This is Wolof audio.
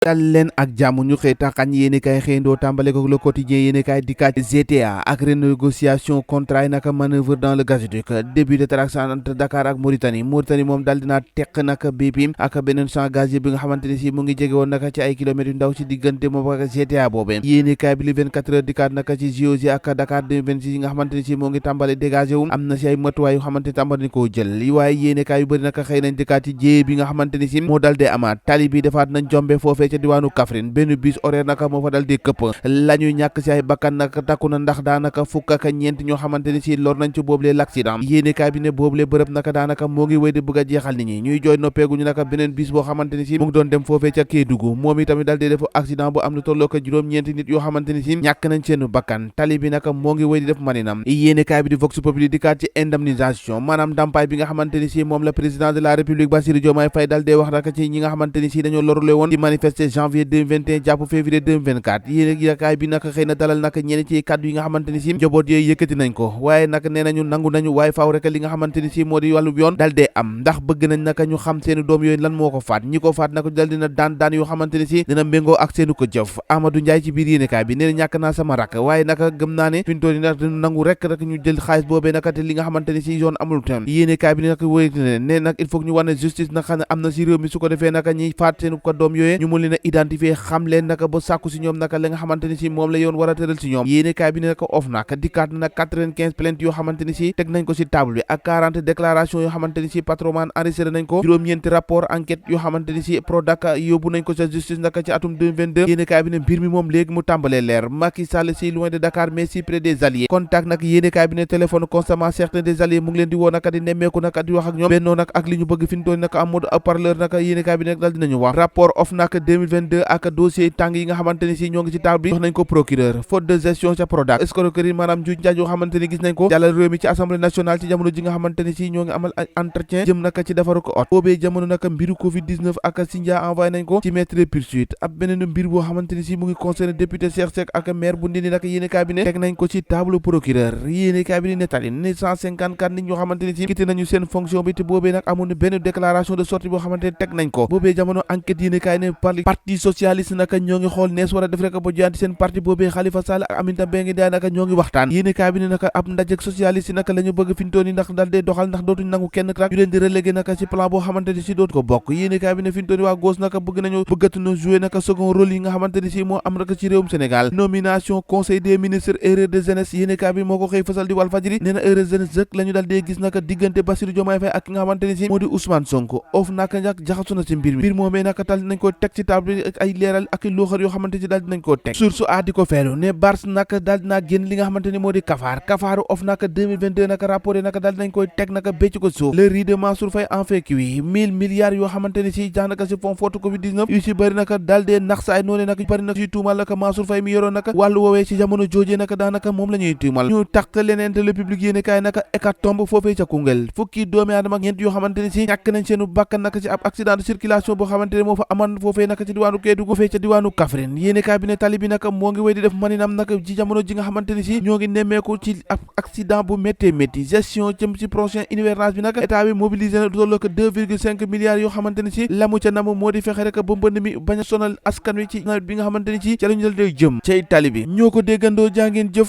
dal leen ak jàmm ñu xëy taxañ yéenekaay xëyndoo tàmbale ko le quotidien yéenekaay dikkaat GTA ak renégociation contrat yi naka manœuvre dans le gazoduc début de traque entre Dakar ak Mauritanie moom dal dinaa teq naka BP ak beneen champ gazier bi nga xamante ne si mu ngi jege woon naka ci ay kilomètres yu ndaw ci diggante moom ak GTA boobee yéenekaay bi li 24 heures dikkaat naka ci JOJ ak Dakar 2026 yi nga xamante ne si moo ngi tàmbale dégagé wu am na si ay matuwaay yu xamante ne tàmbali koo jël waaye yéenekaay yu bëri naka xëy nañ dikkaat ci jéye bi nga xamante ne si moo dal dee amaat tali bi defaat nañ jombe foofee ca diwaanu Kaffrine benn bus horaire naka moo fa dal di këpp la ñuy ñàkk si ay bakkan naka takku na ndax daanaka fukk ak ñeent ñoo xamante ni si lor nañ ci boobule l'accident yéenekaay bi ne boobule bërëb naka daanaka moo ngi wéy di bëgg a jeexal nit ñi ñuy jooy noppeeguñu naka beneen bus boo xamante ni si mu ngi doon dem foofee ca Kédougou moom itamit dal di def accident bu am lu tolloo ko juróom-ñeenti nit yoo xamante ni si ñàkk nañ seen bakkan tali bi naka moo ngi wéy di def maninam yéenekaay bi di Vox Populi dikkaat ci indemnisation maanaam ndàmpaay bi nga xamante ni si moom la président de la République Bassirou Diomaye Faye dal dee wax naka ci ñi nga xamante ni si dañoo lorule woon di manifester janvier 2021 jàpp février 2024 yéenekaay bi naka xëy na dalal naka ñeneen ci kàddu yi nga xamante ni si njaboot yooyu yëkkati nañ ko waaye naka nee nañu nangu nañu waaye faaw rek li nga xamante ni si moo di wàllu yoon dal dee am ndax bëgg nañ naka ñu xam seeni doom yooyu lan moo ko faat ñi ko faat naka dal dina daan yoo xamante ni si dina méngoo ak seenu ko jëf Amadou Ndiaye ci biir yéenekaay bi nee na ñàkk naa sama rakk waaye naka gëm naa ne fintoon yi nag nangu rek ñu jël xaalis boobee naka te li nga xamante ni si yoon amul tam yéenekaay bi naka wéy ne nag il faut ñu wane justice nag xam ne am na si réew mi su ko defee naka ñiy faat seenu ko doom yooyu ñu mun leen a identifier xam leen naka ba sàkku si ñoom naka la nga xamante ni si moom la yoon war a tëral si ñoom yéenekaay bi ne naka OFNAC dikkaat na nag 95 plaintes yoo xamante ni si teg nañ ko si table bi ak 40 déclarations yoo xamante ni si patrimoine enregistré nañ ko juróom-ñeenti rapport enquête yoo xamante ni si Prodac yóbbu nañ ko sa justice naka ci atum 2022 yéenekaay bi ne mbir mi moom léegi mu tàmbalee leer Macky Sall si loin de Dakar mais si près des alliés contact nag yéenekaay bi ne téléphone constamment certains des alliés mu ngi leen di woo naka di nemmeeku naka di wax ak ñoom bennoo nag ak li ñu bëgg fi ñu toll naka am mode haut-parleur naka yéenekaay bi nag dal dinañu wax rapport OFNAC 2022 ak dossier tàng yi nga xamante ni si ñoo ngi ci table bi jox nañ ko procureur faute de gestion ca Prodac escroquerie maanaam njuuj njaaj yoo xamante ni gis nañ ko jàllal réew mi ci assemblée nationale ci jamono ji nga xamante ni si ñoo ngi amal entretien jëm naka ci defaru ko ot boobee jamono naka mbiru covid 19 ak Sindia envoyé nañ ko ci maître de poursuite ab beneen mbir boo xamante ni si mu ngi concerné député Cheikh Seck ak maire bu Ndindi naka yéene cabinet teg nañ ko ci table procureur yéene cabinet nettali ne 154 nit ñoo xamante ni si quitté nañu seen fonction bi te boobee nag amoon benn déclaration de sortie boo xamante ni teg nañ ko boobee jamono enquête yéene kaay ne parti socialiste naka ñoo ngi xool nees war a def rek ba joyanti seen parti boobee Khalifa Sall ak Aminata Mbengue Ndiaye naka ñoo ngi waxtaan yéene kaay bi ne naka ab ndajek socialiste yi naka la ñu bëgg fintoon yi ndax dal dee doxal ndax dootuñ nangu kenn rak ñu leen di relégué naka ci plan boo xamante ni si dootu ko bokk yéene kaay bi ne fintoon yi waa gauche naka bëggatuñu jouer naka second rôle yi nga xamante ni si moo am rek ci réewum Sénégal nomination conseil des ministres erreur de jeunesse yéene kaay bi moo ko xëy fasal di Walf Fadjri nee na erreur de jeunesse rek la ñu dal dee gis naka diggante Bassirou Diomaye Faye ak ki nga xamante ni si moo di Ousmane Sonko of naka nag jaxasu na ci mbir moomee naka tal nañ ko teg ci table ak ay leeral ak looxar yoo xamante ni daal dinañ koo teg source a di ko feelu ne Bars naka daal dinaa génn li nga xamante ni moo di kafaaru of naka 2022 naka rapport yi naka daal dinañ koy teg naka bécc ko suuf le riz de Mansour Faye en fait cuit 1000 milliards yoo xamante ni si daanaka si fond forte covid 19 yu si bëri naka daal dee nax saay noonu naka bëri naka si tuumal naka Mansour Faye mi yoroon naka wàllu woowee si jamono joojee naka daanaka moom la ñuy tuumal ñu taq leneen te le public yéene kaay naka hécatombe foofee ca Koungheul fukki doomi aadama ak ñeent yoo xamante ni si ñàkk nañ seenu bakkan naka ci ab accident de circulation boo xamante ne moo fa aman foofee naka ci diwaanu Kédougou foofee ca diwaanu Kaffrine yéene kaay bi ne tali bi naka moo ngi wéy di def maninam naka ci jamono ji nga xamante ni si ñoo ngi nemmeeku ci ab accident bu méttee métti gestion jëm ci prochain hivernage bi naka état bi mobilisé na tolloo ko 2,5 milliards yoo xamante ni si lamu ca namu moo di fexe rek ba mbënd mi bañ a sonal askan wi ci nawet bi nga xamante ni si ca la ñu dal day jëm cay tali bi ñoo ko déggandoo jàngeen jëf ba